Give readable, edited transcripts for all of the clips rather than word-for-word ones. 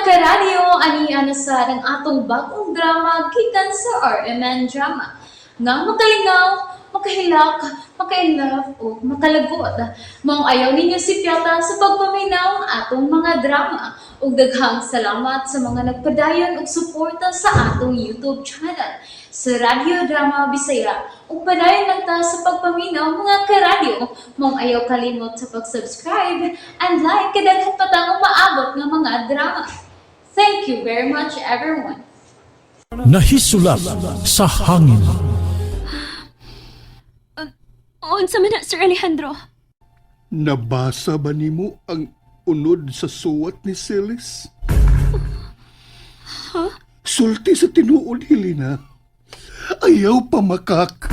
Karadyo, ani na sa ang atong bagong drama gikan sa RMN Drama. Nga makalingaw, makahilak, maka-inlove o makalagot. Maong ayaw ninyo sipyata sa pagpaminaw ang atong mga drama. Ug daghang salamat sa mga nagpadayon og suporta sa atong YouTube channel sa Radyo Drama Bisaya. Ug padayon lang ta sa pagpaminaw, mga karadyo. Maong ayaw kalimot sa pag-subscribe and like kay daghan pa tang umaabot nga mga drama. Thank you very much, everyone. Nahisulat sa hangin. Unsa man na, Sir Alejandro? Nabasa ba nimo ang unod sa suwat ni Celis? Sulti sa tinuod, Helena. Ayaw pamakak.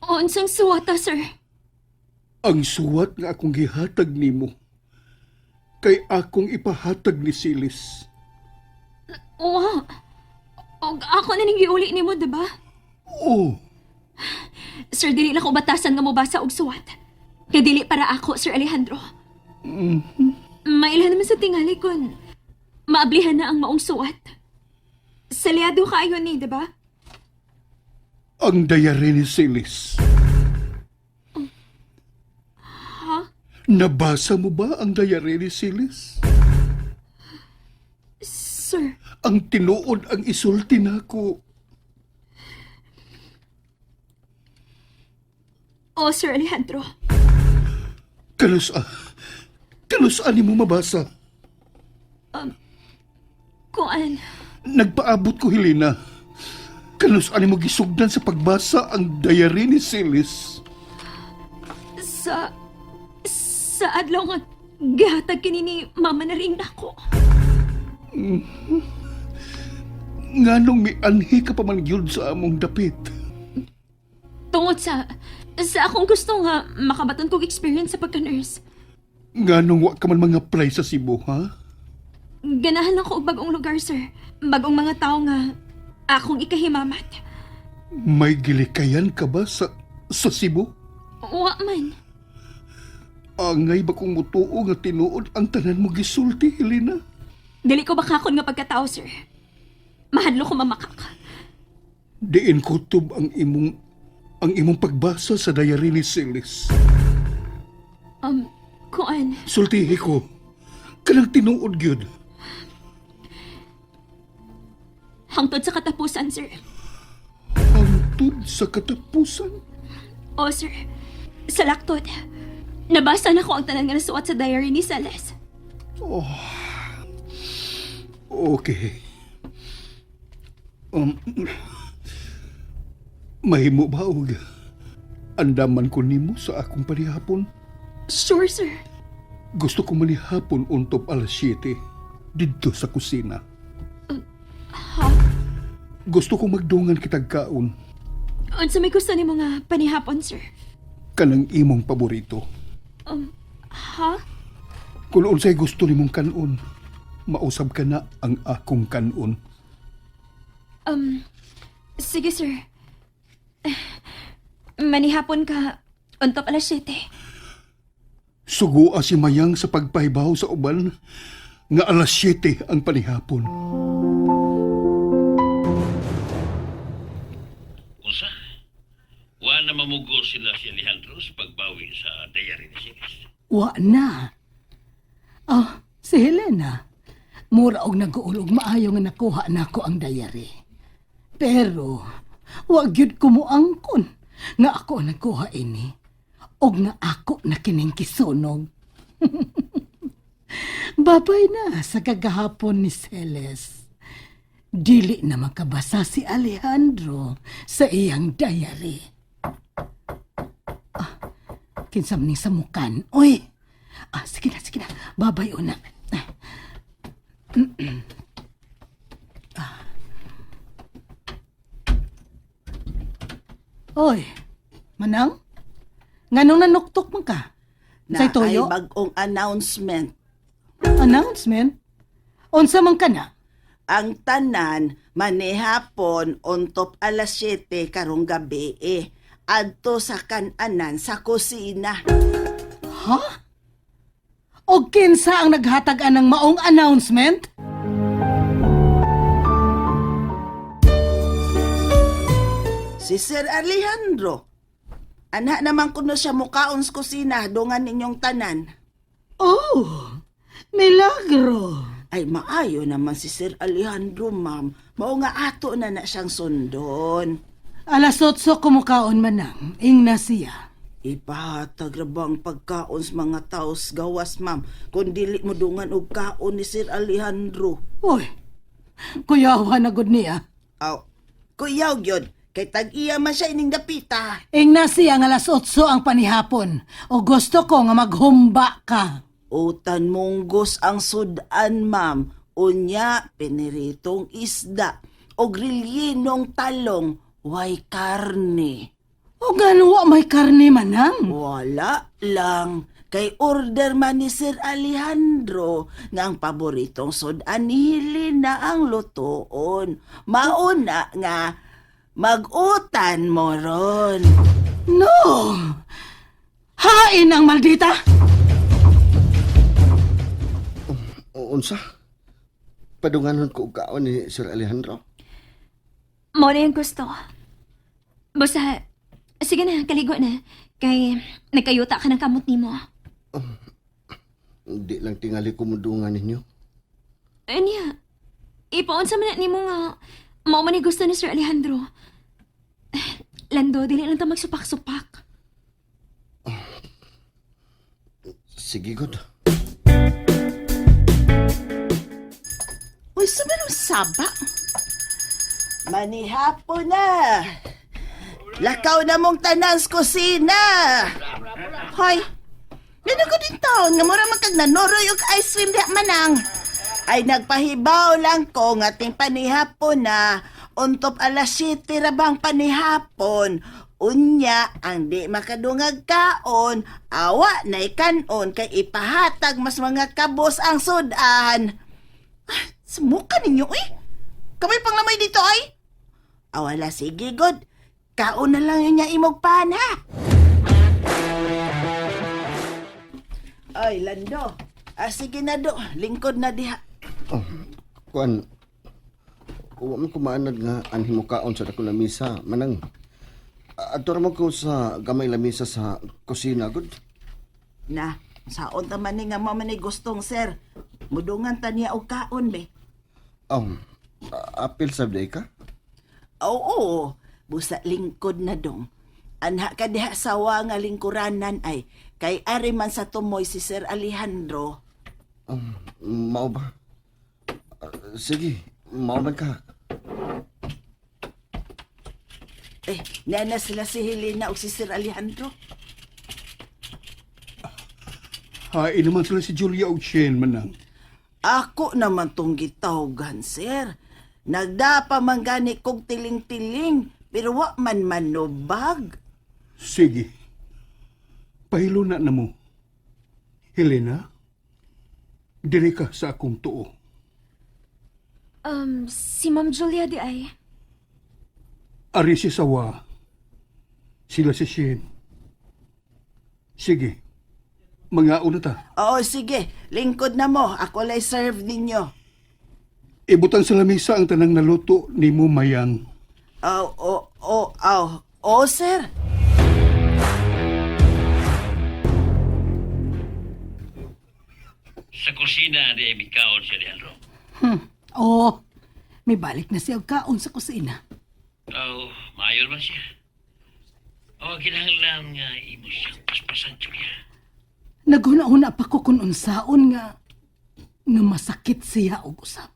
Unsang suwata, sir? Ang suwat nga akong gihatag nimo kay akong ipahatag ni Celis. Wa. Og ako na ning giuli nimo, diba? Oh, Sir, dili na ko batasan nga mobasa og suwat. Kay dili para ako, Sir Alejandro. Mailhan naman sa tingali kun maablihan na ang maong suwat. Salyado kaayo ni, diba? Ang dayari ni Celis. Ha? Nabasa mo ba ang dayari ni Celis? Sir, Ang tinuod ang isulti nako. Oh, Sir Alejandro. Kanus-a? Kanus-a nimo mabasa? Kuan, Nagpaabot ko, Helena. Kanus-a nimo gisugdan sa pagbasa ang diary ni Celis? Sa adlaw nga gihatag kini ni Mama na rin nako. Nganong mianhi ka pa man gyud sa among dapit? Tungod sa akong gusto nga makabaton kog experience sa pagka-nurse. Nganong wa ka man mga apply sa Cebu, ha? Ganahan lang ko og bagong lugar, sir. Bagong mga tao nga akong ikahimamat. May gilikayan ka ba sa Cebu? Wa man. Angay ba kung mutuo nga tinuod ang tanan mo gisulti, Helena? Dili ko bakakon nga pagkatao, sir. Mahadlo ko mamakak. Diin kutob ang imong pagbasa sa diary ni Celis. Kuan, Sultihi ko. Kanang tinuod gyud. Hangtod sa katapusan, sir. Hangtod sa katapusan. O, sir. Sa laktod. Nabasa na ko ang tanan nga nasuwat sa diary ni Celeste. Okay. Mahimo ba og andaman ko nimo sa akong panihapon? Sure, sir. Gusto ko manihapon untop alas 7 didto sa kusina. Ha? Gusto ko magdungan kitag kaon. Unsa may gusto nimo nga panihapon, sir? Kanang imong paborito. Ha? Kung unsay gusto nimong kanon, mausab ka na ang akong kanon. Sige, sir. Eh, manihapon ka untop alas 7. Sugua si Mayang sa pagpahibaw sa uban nga alas 7 ang panihapon. Usa, wa na mamugo sila si Alejandro sa pagbawi sa diary ni Siris. Wa na. Ah, si Helena. Mura og nag-uulog maayo nga nakuha nako ang diary. Pero, wa gyud ko moangkon nga ako ang nagkuha ini og nga ako na kining kisunog. Babay na sa kagahapon ni Celes. Dili na makabasa si Alejandro sa iyang diary. Ah, kinsam ning samukan. Oy! Ah, sige na, sige na. Babay una. Ah. Ah. Oy, Manang? Nganong nanuktok man ka? Na Say toyo? ay bagong announcement. Announcement? Unsa man ka na? Ang tanan manihapon on top alas 7 karong gabi eh. Adto sa kananan sa kusina. Ha? Og kinsa ang naghatag anang maong announcement? Si Sir Alejandro. Ana naman kuno siya mukaon sa kusina, dungan ninyong tanan. Oh, milagro. Ay, maayo naman si Sir Alejandro, ma'am. Mao nga ato na na siyang sundon. Alas 8 kumukaon manang, ingna siya. Ipahatag ra ba ang pagkaon sa mga taos gawas, ma'am, kung dili mo dungan og kaon ni Sir Alejandro. Uy, kuyawa na gud niya. Aw, kuyaw gyud, kay tag-iya man siya ining dapita. Ingna siya nga alas 8 ang panihapon. O gusto ko nga maghumba ka. Utan munggos ang sudan, ma'am. Unya, piniritong isda. O grilyenong talong, way karne. O gano wa may karne manang. Wala lang. Kay order man ni Sir Alejandro nga ang paboritong sudan ni Helena ang lutoon. Mauna nga mag-utan mo ron. No! Hain ang maldita! Unsa? Padunganon ko og kaon ni Sir Alejandro. Mo na yung gusto. Basta, sige na, kaligo na. Kay, nagkayuta ka ng kamot nimo. Di lang tingali ko mudungan ninyo. Anya, ipaon sa man na nimo nga, mao man ni gusto ni Sir Alejandro. Eh, Lando, dili lang ta magsupak-supak. Sige, God. Uy, sa manong saba? Manihapon na. Lakaw na mong tanan sa kusina. Hoy, nano ko din taon nga mura man kag nanoroy og ice cream diha manang. Ay nagpahibaw lang ko nga ting panihapon na untop alas 7 ra bang panihapon. Unya, ang di makadungag kaon, awa na ikanon kay ipahatag mas mga kabos ang sudan. Sumuka ninyo eh. Kamay pang lamay dito ay. Awala, sige, good. Kaon na lang yun niya imog pan, ha? Ay, Lando. Ah, sige na do. Lingkod na diha. Oh, kuan. Wa man kumaanad nga anhin mo kaon sa dakong lamisa, manang. Adto ra man ko sa gamay lamisa sa kusina, God. Na, saon ta man ni nga mo man ni gustong, sir. Mudungan ta niya og kaon, be. Oh, apil sa day ka? Oo, busa lingkod na dong. Anha ka diha sawa nga lingkuranan ay kay ari man sa tumoy si Sir Alejandro. Mao ba? Ah, sige, mao man ka. Eh, nana sila si Helena og si Sir Alejandro. Hain naman sila si Julia og Shane, manang. Ako naman tong gitawgan, sir. Nagdapa man gani kog tiling-tiling, pero wa man manubag. Sige. Pahilo na na mo. Helena, diri ka sa akong tuo. Si Ma'am Julia di ay. Ari si Sawa. Sila si Shane. Sige. Mga una ta. Oo, sige, lingkod na mo. Ako lay serve ninyo. Ibutan sa lamisa ang tanang naluto ni mo mayang. Oo, oo, oo, oo, oo, sir. Sa kusina di ay mikaon si Alejandro. Oh, may balik na siya og kaon sa kusina. Oh, maayo man siya. O, kinahanglan nga imo siyang paspasan, Julia. Naghuna-huna pa ko kung unsaon nga nga masakit siya og usab.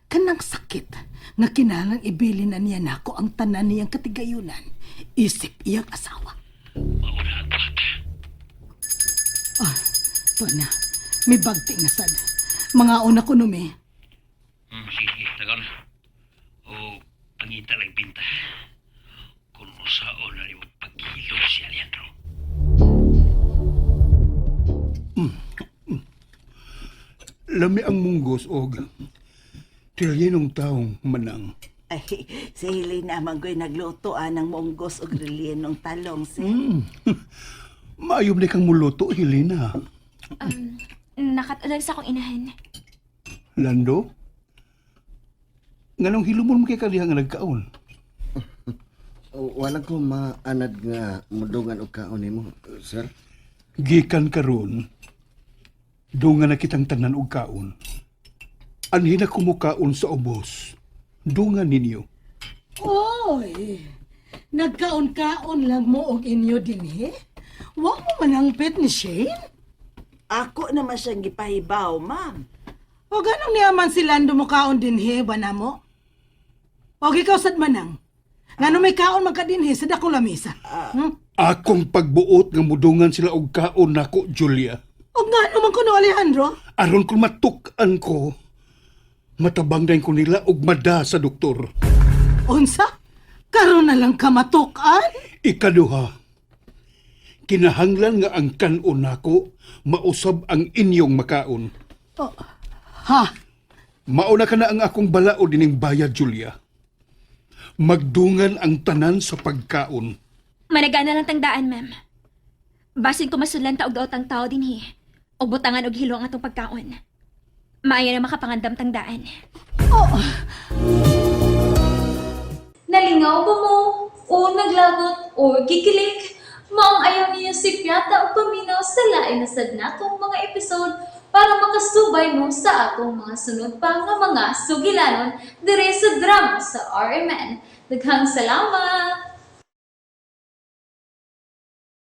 Kanang sakit nga kinahanglan ibili na niya nako ang tanan niyang katigayunan isip iyang asawa. Mauna ang bata. Ah, to na. May bagti na sad. Mga una ko numi. Sige, tagaw na. O, pangita lang pinta. Kung usaon na imo pagkilo si Alejandro. Lami ang munggos og tilyenong taong manang. Ay, si Helena man ko'y nagluto ah, ng munggos og relyenong talong, sir. Maayo ni kang muluto, Helena. Nakat-ulan sa akong inahan. Lando? Nganong hilumon mo kay kaliha nga nagkaon? Wala ko maanad nga mudungan og kaon nimo, sir. Gikan karon, dungan na kitang tanan og kaon. Anhi na kumukaon sa ubos. Dungan ninyo. Oy, nagkaon-kaon lang mo og inyo dinhi? Wa mo manangpit ni Shane? Ako naman siyang gipahibaw, ma'am. O ganong niya man si Lando mo kaon dinhi, ba na mo? O ikaw sad manang. Ngano may kaon man ka dinhi sa dakong lamisa? Akong pagbuot nga mudungan sila og kaon nako, Julia. O ngano man kuno, Alejandro? Aron kung matuk-an ko, matabang ko nila og mada sa doktor. Unsa? Karon na lang ka matuk-an? Ikaduha, kinahanglan nga ang kanon nako mausab ang inyong makaon. Oh, ha? Mauna ka na ang akong balaod ining bayad, Julia. Magdungan ang tanan sa pagkaon. Managana lang tangdaan, ma'am. Basin ko masulan ta og daot ang tao dinhi. Og butangan og hilo ang atong pagkaon. Maayo na makapangandam tangdaan. Nalingaw ba mo? O naglagot o gikilig? Maong ayaw niyo si Piata o paminaw sa lain na sad natong mga episode para makasubay mo sa atong mga sunod pa nga mga sugilanon dire sa drama sa RMN. Daghang salamat!